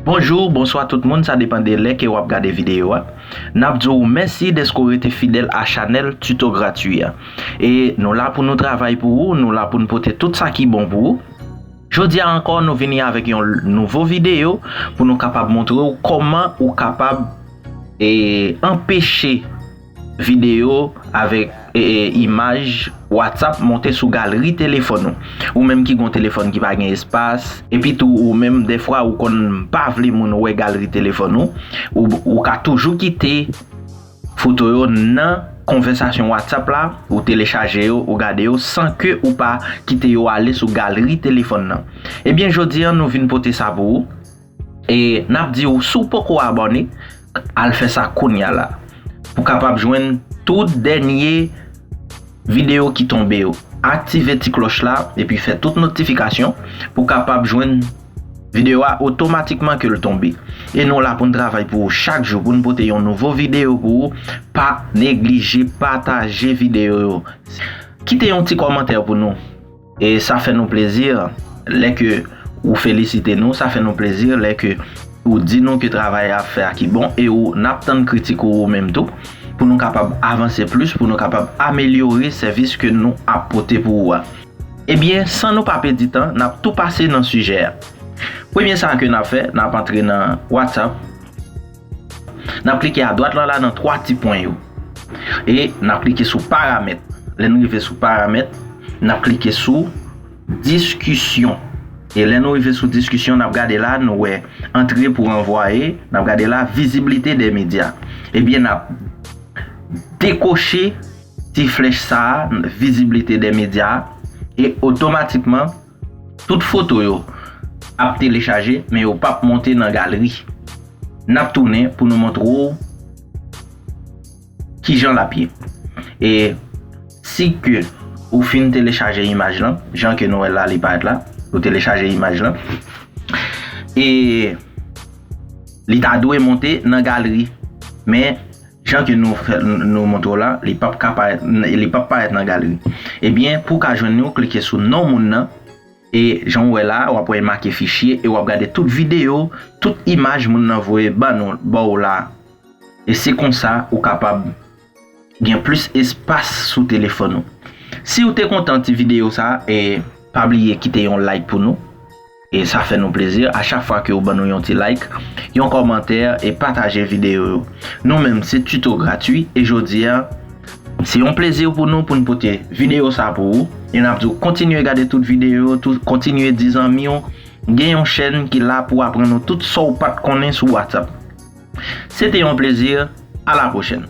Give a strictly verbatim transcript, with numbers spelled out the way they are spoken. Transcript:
Bonjou, bonswa tout moun, sa depann de lè ke w ap gade videyo a. N ap di w mèsi dèske w rete fidèl a chanèl Tuto Gratwi a. E nou la pou nou travay pou ou, nou la pou n pote tout sa ki bon pou ou. Jodi a ankò, nou vini avèk yon nouvo videyo pou nou kapab montre w kòman ou kapab e, anpeche videyo avèk e, e, imaj WhatsApp monte sou galri telefòn ou. Ou menm ki gon telefòn ki pa gen espas, epi tou ou menm dèfwa ou konn pa vle moun wè galri telefòn ou, ou, ou ka toujou kite foto yo nan konvèsasyon WhatsApp la, ou telechaje yo, ou gade yo san ke ou pa kite yo ale sou galri telefòn nan. Ebyen, jodi a nou vin pote sa pou ou. E n ap di w, si w poko abòne, al fè sa kounye a la. Pou kapab jwenn tout dènye videyo ki tonbe yo. Aktive ti klòch la, epi fè tout notifikasyon pou kapab jwenn videyo a otomatikman ke l tonbe. E nou la pou n travay pou ou chak jou, pou n pote yon nouvo videyo pou ou. Pa neglije pataje videyo yo. Kite yon ti kòmantè pou nou. E sa fè nou plezi lè ke ou felisite nou, sa fè nou plezi lè ke ou di nou ke travay a ap fè a ki bon, e ou n ap tann kritik ou, ou menm tou, pou nou kapab avanse plis, pou nou kapab amelyore sèvis ke nou ap pote pou ou a. Ebyen, san nou pa pèdi tan, n ap tou pase nan sijè a. Premye sa ke n ap fè, n ap antre nan WhatsApp. N ap klike adwat la, la nan twa ti pwen yo. E n ap klike sou paramèt. Lè n rive sou paramèt, n ap klike sou diskisyon. E lè nou rive sou diskisyon, n ap gade la, nou wè antre pou ranvwaye, n ap gade la, vizibilite dè medya. Ebyen, n ap dekoche ti flèch sa a, vizibilite dè medya a, e otomatikman, tout foto yo ap telechaje, men yo p ap monte nan galri. N ap tounen pou nou montre w kijan l ap ye. E si ke ou fin telechaje imaj lan, jan ke nou wè la, li parèt la, ou telechaje imaj lan. E li ta dwe monte nan galri, men jan ke nou fè, nou montre w la, li p ap ka parèt, li p ap parèt nan galri. Ebyen, pou w ka jwenn li, w klike sou non moun nan, e jan w wè la, w ap wè make fichye, e w ap gade tout videyo, tout imaj moun nan voye ban nou, ba w la. E se konsa ou kapab gen plis espas sou telefòn ou. Si w te kontan ti videyo sa, e pa bliye kite yon like pou nou. E sa fè nou plezi a chak fwa ke w ban nou yon ti like, yon kòmantè e pataje videyo yo. Nou menm se Tuto Gratwi e jodi a, se yon plezi pou nou pou n pote videyo sa pou ou. E n ap di w kontinye gade tout videyo yo, tou, kontinye di zanmi w, gen yon chèn ki la pou aprann ou tout sa w pa t konnen sou WhatsApp. Se te yon plezi, a la pwochèn.